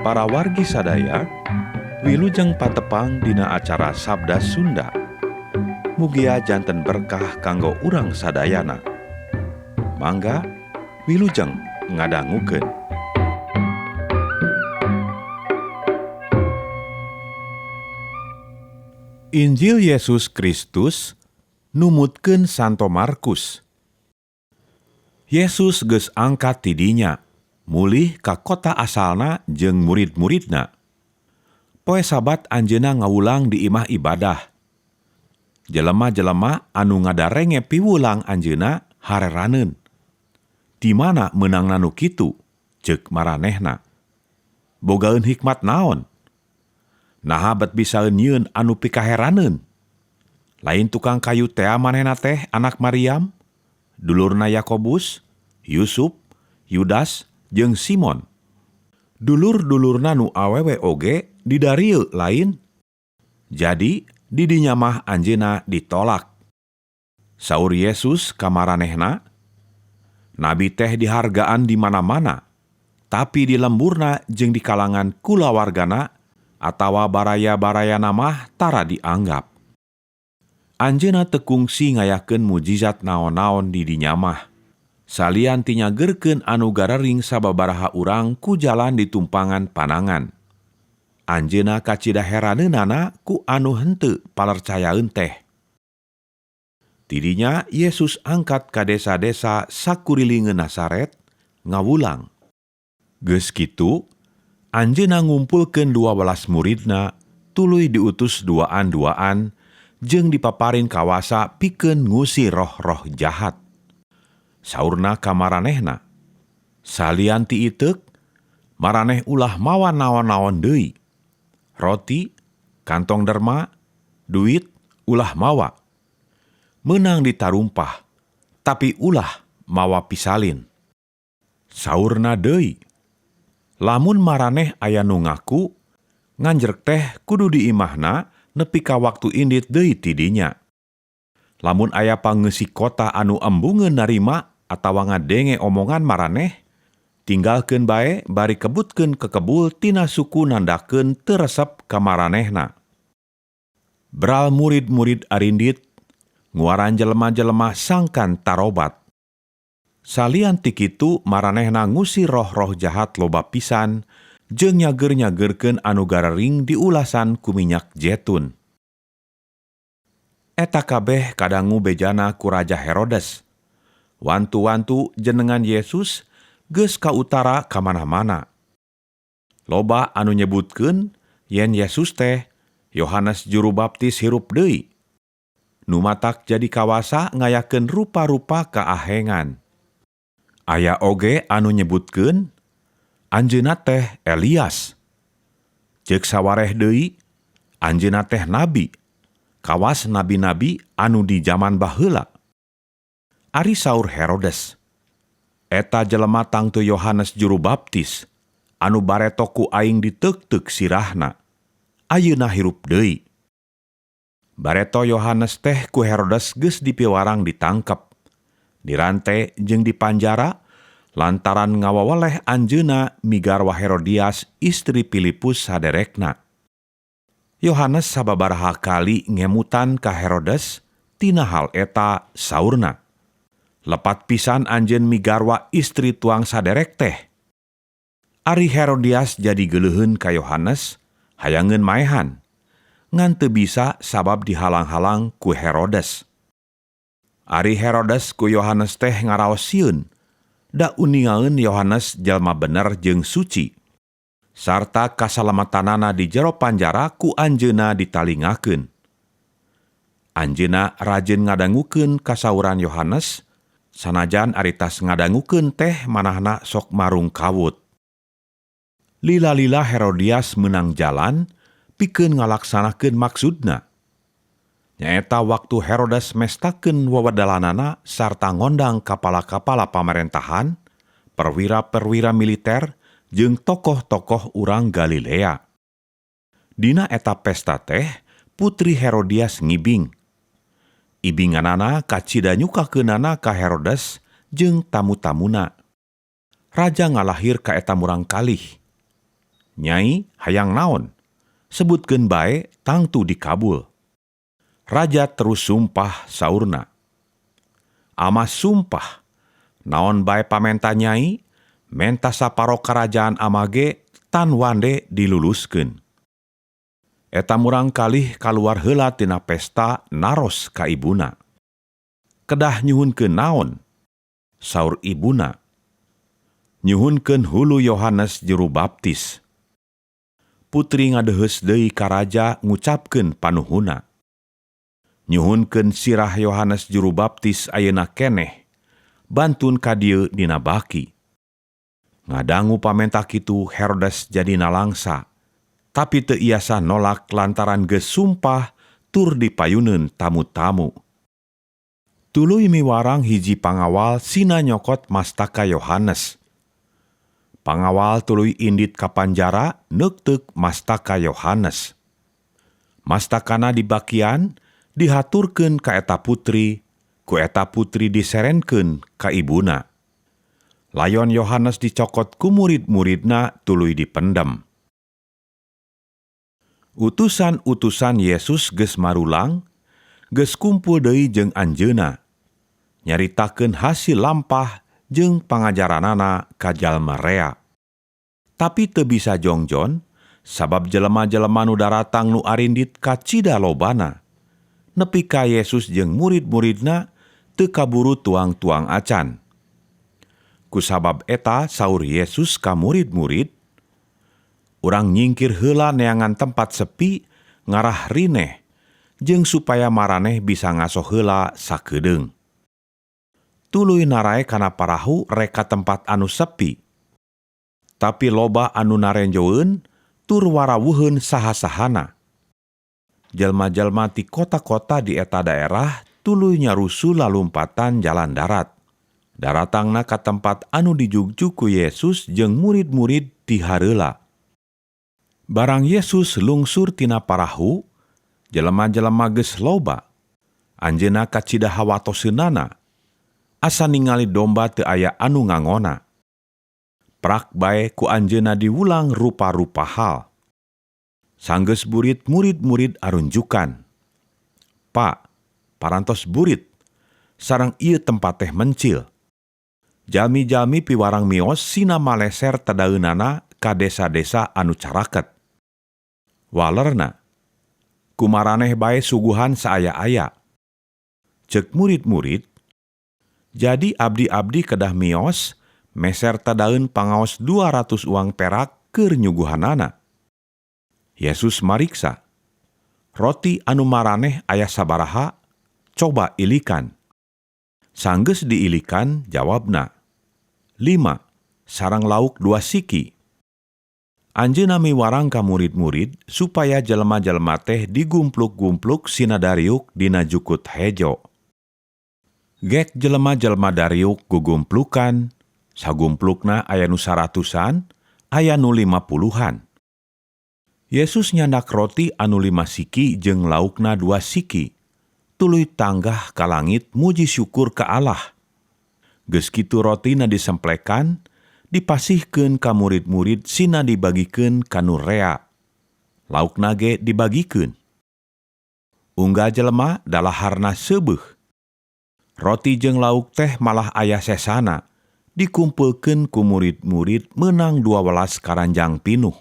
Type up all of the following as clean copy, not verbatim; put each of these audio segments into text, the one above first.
Para wargi sadaya, wilujeng patepang dina acara Sabda Sunda. Mugia janten berkah kanggo urang sadayana. Mangga wilujeng ngadangukeun. Injil Yesus Kristus numutkeun Santo Markus. Yesus geus angkat ti dinya, mulih ka kota asalna jeung murid-muridna. Poe Sabat anjeunna ngawulang di imah ibadah. Jelema-jelema anu ngadarenge piwulang anjeunna hareraneun. Di mana meunangna nu kitu? Ceuk maranehna. Bogaeun hikmat naon? Naha bet bisaeun nyieun anu pikaheraneun? Lain tukang kayu tea manehna teh anak Maryam, dulurna Yakobus, Yusuf, Yudas, jeung Simon. Dulur-dulurna nu awewe oge didarieu lain. Jadi di dinya mah anjeunna ditolak. Saur Yesus ka maranehna, Nabi teh dihargaan di mana-mana, tapi di lemburna jeung di kalangan kulawargana atawa baraya-barayana mah tara dianggap. Anjeunna teu kungsi ngayakeun mujizat naon-naon di dinya mah. Salian ti nyageurkeun anu garering sababaraha urang ku jalan ditumpangan panangan. Anjeunna kacida heraneunana ku anu henteu palercayaeun teh. Ti dinya Yesus angkat ka desa-desa sakurilingeun Nasaret ngawulang. Geus kitu, anjeunna ngumpulkeun 12 muridna, tuluy diutus duaan-duaan jeung dipaparin kawasa pikeun ngusir roh-roh jahat. Saurna ka maranehna, salian ti iteuk, maraneh ulah mawa naon-naon deui. Roti, kantong derma, duit, ulah mawa. Meunang ditarumpah, tapi ulah mawa pisalin. Saurna deui, lamun maraneh aya nu ngaku, nganjrek teh kudu di imahna nepi ka waktu indit deui ti dinya. Lamun aya pangeusi kota anu embungeun narima atawa ngadenge omongan maraneh, tinggalkeun bae bari kebutkeun kekebul tina suku nandakeun teu resep ka maranehna. Beral murid-murid arindit, nguaran jelema-jelema sangkan tarobat. Salian ti kitu maranehna ngusir roh-roh jahat loba pisan jeung nyager-nyageurkeun anu garering diulasan ku minyak jetun. Eta kabeh kadangu bejana ku Raja Herodes. Wantu-wantu jenengan Yesus geus ka utara ka mana-mana. Loba anu nyebutkeun yen Yesus teh Yohanes juru baptis hirup deui. Nu matak jadi kawasa ngayakeun rupa-rupa kaahengan. Aya oge anu nyebutkeun anjeunna teh Elias. Ceuk sawareh deui anjeunna teh nabi, kawas nabi-nabi anu di jaman baheula. Ari saur Herodes, eta jelema tangtu Yohanes juru baptis, anu bareto ku aing diteuk-teuk sirahna, ayeuna hirup deui. Bareto Yohanes teh ku Herodes geus dipiwarang ditangkep, dirante jeung dipanjara lantaran ngawaweleh anjeunna migarwa Herodias istri Filipus saderekna. Yohanes sababaraha kali ngemutan ka Herodes tina hal eta saurna. Lepat pisan anjeun migarwa istri tuang saderek teh. Ari Herodias jadi geuleuheun ka Yohanes, hayangeun maehan. Ngan teu bisa sabab dihalang-halang ku Herodes. Ari Herodes ku Yohanes teh ngaraos sieun, da uningaeun Yohanes jalma bener jeung suci. Sarta kasalamatanana di jero panjara ku anjeunna ditalingakeun. Anjeunna rajin ngadangukeun kasauran Yohanes, sanajan aritas ngadangukeun teh manahna sok marung kawut. Lila-lila Herodias meunang jalan pikeun ngalaksanakeun maksudna. Nyaeta waktu Herodes mestakeun wewedalanana sarta ngondang kapala-kapala pamarentahan, perwira-perwira militer, jeung tokoh-tokoh urang Galilea. Dina eta pesta teh, putri Herodias ngibing. Ibinganana kacida nyukakeunana ka Herodes jeung tamu-tamuna. Raja ngalahir ka eta murang kalih. Nyai hayang naon? Sebutkeun bae tangtu dikabul. Raja terus sumpah saurna. Ama sumpah, naon bae pamenta nyai, menta saparo karajaan ama ge tan wande diluluskeun. Eta murang kalih kaluar heula tina pesta naros ka ibuna. Kedah nyuhunkeun naon? Saur ibuna. Nyuhunkeun hulu Yohanes juru baptis. Putri ngadeheus deui ka raja ngucapkeun panuhuna. Nyuhunkeun sirah Yohanes juru baptis ayeuna keneh, bantun ka dieu dina baki. Ngadangu pamenta kitu Herodes jadi nalangsa, tapi teu iasa nolak lantaran geus sumpah tur dipayuneun tamu-tamu. Tuluy miwarang hiji pangawal sina nyokot mastaka Yohanes. Pangawal tuluy indit ka panjara neukteuk mastaka Yohanes. Mastakana dibakian dihaturkeun ka eta putri, ku eta putri diserenkeun ka ibuna. Layon Yohanes dicokot ku murid-muridna tuluy dipendem. Utusan-utusan Yesus geus marulang, geus kumpul deui jeung anjeunna, nyaritakeun hasil lampah jeung pangajaranana ka jalma rea. Tapi teu bisa jongjon, sabab jelema-jelema nu daratang nu arindit kacida lobana. Nepi ka Yesus jeung murid-muridna teu kaburu tuang-tuang acan. Kusabab eta saur Yesus ka murid-murid, urang nyingkir heula neangan tempat sepi ngarah rineh, jeung supaya maraneh bisa ngaso heula sakedeung. Tuluy narae kana parahu rek ka tempat anu sepi. Tapi loba anu narenjoeun tur warawuheun saha-sahana. Jelma-jelma ti kota-kota di eta daerah tuluy nyarusu lalumpatan jalan darat. Daratangna ka tempat anu dijugjug ku Yesus jeung murid-murid ti hareula. Barang Yesus lungsur tina parahu, jelema-jelema geus loba. Anjeunna kacida hawatoseunana. Asa ningali domba teu aya anu ngangona. Prak bae ku anjeunna diwulang rupa-rupa hal. Sanggeus burit murid-murid arunjukan. Pak, parantos burit, sareng ieu tempat teh mencil. Jalmi-jalmi piwarang mios sina maleser tadaeunana ka desa-desa anu caraket. Walerna, kumaraneh bae suguhan saaya-aya. Ceuk murid-murid, jadi abdi-abdi kedah mios meser tadaeun pangaos 200 uang perak keur nyuguhanana. Yesus mariksa, roti anu maraneh aya sabaraha, coba ilikan. Sanggeus diilikan jawabna, 5, sareng lauk 2 siki. Anjeunna miwarang ka murid-murid supaya jelema-jelema teh digumpluk-gumpluk sina dariuk dina jukut hejo. Gek jelema-jelema dariuk gugumplukan, sagumplukna aya nu 100-an, aya nu 50-an. Yesus nyandak roti anu 5 siki jeung laukna 2 siki, tuluy tanggah ka langit muji syukur ka Allah. Geus kitu rotina disemplekan, dipasihkeun ka murid-murid sina dibagikeun ka nu rea. Laukna ge dibagikeun. Unggal jelema dalaharna seubeuh. Roti jeung lauk teh malah aya sesana, dikumpulkeun ku murid-murid meunang 12 karanjang pinuh.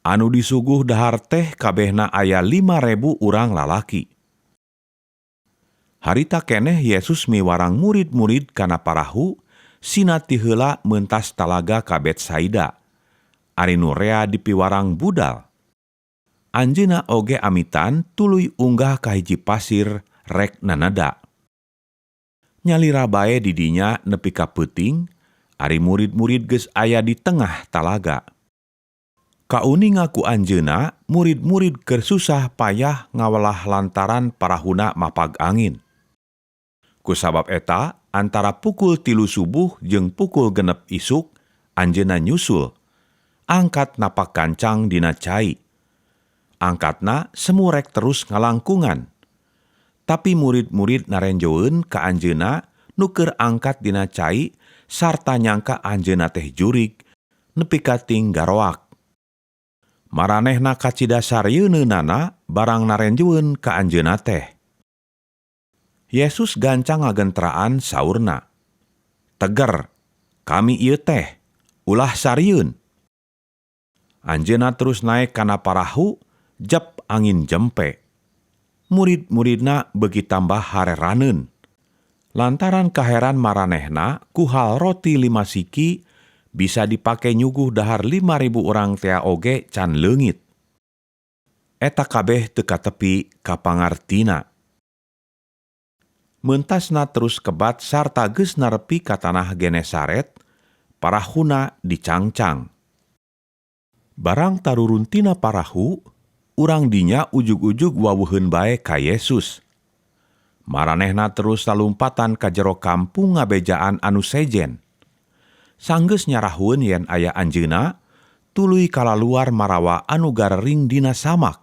Anu disuguh dahar teh kabehna aya 5.000 urang lalaki. Harita keneh Yesus miwarang murid-murid kana parahu, sina ti heula mentas talaga ka Betsaida. Ari nu rea dipiwarang budal. Anjeunna oge amitan tuluy unggah ka hiji pasir rek nanada. Nyalira bae di dinya nepi ka peuting, ari murid-murid geus aya di tengah talaga. Kauninga ku anjeunna, murid-murid keur susah payah ngawelah lantaran parahuna mapag angin. Kusabab eta, antara pukul 3 subuh jeung pukul 6 isuk, anjeunna nyusul, angkat napak gancang dina cai. Angkatna semurek terus ngalangkungan. Tapi murid-murid narenjoeun ka anjeunna nu keur angkat dina cai sarta nyangka anjeunna teh jurig, nepi ka ting garoak. Maranehna kacida sarieunana barang narenjueun ka anjeunna teh. Yesus gancang ngagentraan saurna. "Teger, kami ieu teh, ulah sarieun." Anjeunna terus naek kana parahu, jep angin jempe. Murid-muridna beuki tambah hareraneun. Lantaran kaheran maranehna ku hal roti 5 siki bisa dipake nyuguh dahar 5.000 urang tea oge can leungit. Eta kabeh teu katepi ka pangartina. Mentasna terus kebat sarta geus narepi ka tanah Genesaret, parahuna dicangcang. Barang tarurun tina parahu, urang dinya ujug-ujug wawuheun bae ka Yesus. Maranehna terus lalumpatan ka jero kampung ngabejaan anu sejen. Sanggeus nyarahueun yen aya anjeunna, tuluy kalaluar marawa anu garering dina samak.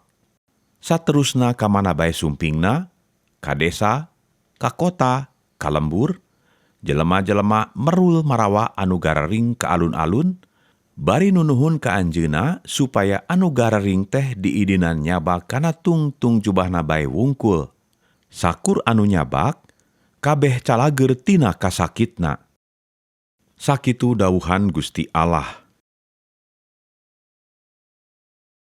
Saterusna ka mana bae sumpingna, ka desa, ka kota, ka lembur, jelema-jelema merul marawa anu garering ka alun-alun, bari nunuhun ka anjeunna supaya anu garering teh diidinan nyabak kana tungtung jubahna bae wungkul. Sakur anu nyabak, kabeh calageur tina kasakitna. Sakitu dawuhan Gusti Allah.